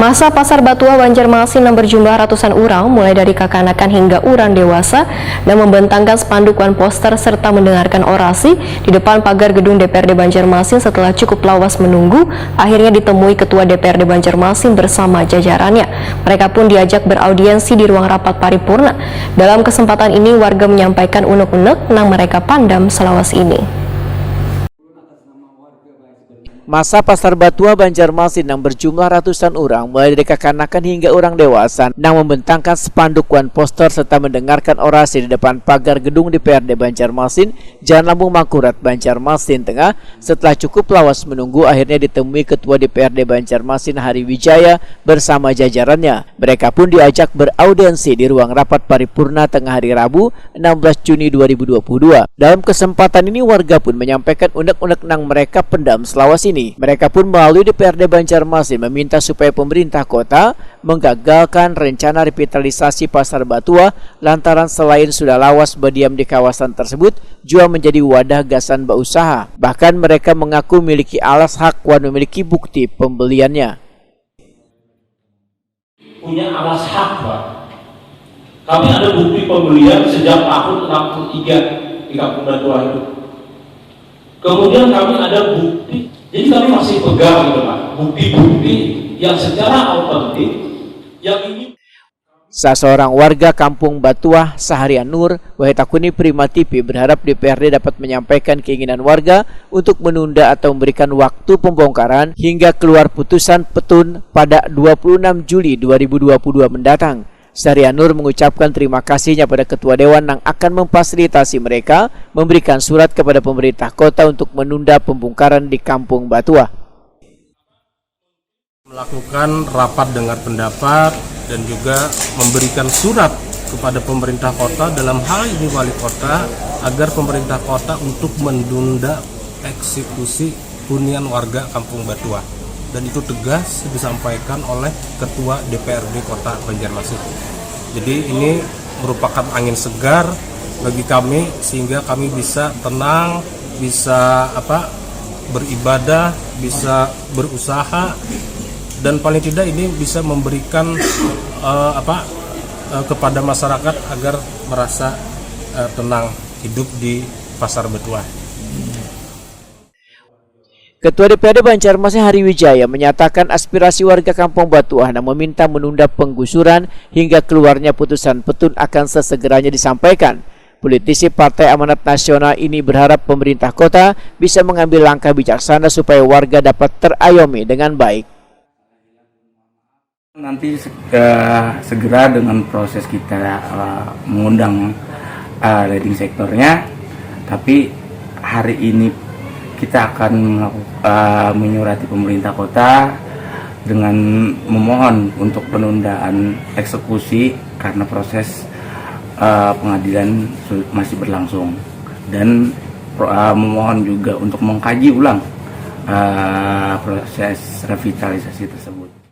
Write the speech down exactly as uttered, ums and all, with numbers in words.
Masa Pasar Batuah Banjarmasin nang berjumlah ratusan urang, mulai dari kakanakan hingga urang dewasa, nang membentangkan spanduk wan poster serta mendengarkan orasi di depan pagar gedung D P R D Banjarmasin setelah cukup lawas menunggu, akhirnya ditemui Ketua D P R D Banjarmasin bersama jajarannya. Mereka pun diajak beraudiensi di ruang rapat paripurna. Dalam kesempatan ini, warga menyampaikan unek-unek nang mereka pandam selawas ini. Masa Pasar Batuah Banjarmasin nang berjumlah ratusan urang, mulai dari kakanakan hingga urang dewasa, nang membentangkan spanduk wan poster serta mendengarkan orasi di depan pagar gedung D P R D Banjarmasin, Jalan Lambung Mangkurat, Banjarmasin Tengah, setelah cukup lawas menunggu, akhirnya ditemui Ketua D P R D Banjarmasin Hari Wijaya bersama jajarannya. Mereka pun diajak beraudiensi di ruang rapat paripurna tengah hari Rabu, enam belas Juni dua ribu dua puluh dua. Dalam kesempatan ini, warga pun menyampaikan unek-unek nang mereka pendam selawas ini. Mereka pun melalui D P R D Banjarmasin meminta supaya pemerintah kota menggagalkan rencana revitalisasi Pasar Batuah lantaran selain sudah lawas berdiam di kawasan tersebut, jua menjadi wadah gasan bausaha. Bahkan mereka mengaku memiliki alas hak wan memiliki bukti pembeliannya. Punya alas hak, Pak. Kami ada bukti pembelian sejak tahun enam puluh tiga di Kampung Batuah itu. Kemudian kami ada bukti, jadi kami masih pegang gitu, Pak. Bukti-bukti yang secara autentik yang ini Saseorang warga Kampung Batuah, Saharian Nur, wahitakuni Prima T V, berharap D P R D dapat menyampaikan keinginan warga untuk menunda atau memberikan waktu pembongkaran hingga keluar putusan petun pada dua puluh enam Juli dua ribu dua puluh dua mendatang. Saharian Nur mengucapkan terima kasihnya pada Ketua Dewan nang akan memfasilitasi mereka memberikan surat kepada pemerintah kota untuk menunda pembongkaran di Kampung Batuah. Melakukan rapat dengar pendapat dan juga memberikan surat kepada pemerintah kota, dalam hal ini wali kota, agar pemerintah kota untuk menunda eksekusi hunian warga Kampung Batuah, dan itu tegas disampaikan oleh Ketua D P R D Kota Banjarmasin. Jadi ini merupakan angin segar bagi kami, sehingga kami bisa tenang, bisa apa beribadah, bisa berusaha, dan paling tidak ini bisa memberikan eh, apa eh, kepada masyarakat agar merasa eh, tenang hidup di Pasar Batuah. Ketua D P R D Banjarmasin Hari Wijaya menyatakan aspirasi warga Kampung Batuah nang meminta menunda penggusuran hingga keluarnya putusan petun akan sesegeranya disampaikan. Politisi Partai Amanat Nasional ini berharap pemerintah kota bisa mengambil langkah bijaksana supaya warga dapat terayomi dengan baik. Nanti eh, segera dengan proses kita eh, mengundang eh, leading sektornya, tapi hari ini kita akan melakukan eh, menyurati pemerintah kota dengan memohon untuk penundaan eksekusi karena proses eh, pengadilan su- masih berlangsung, dan pro- eh, memohon juga untuk mengkaji ulang eh, proses revitalisasi tersebut.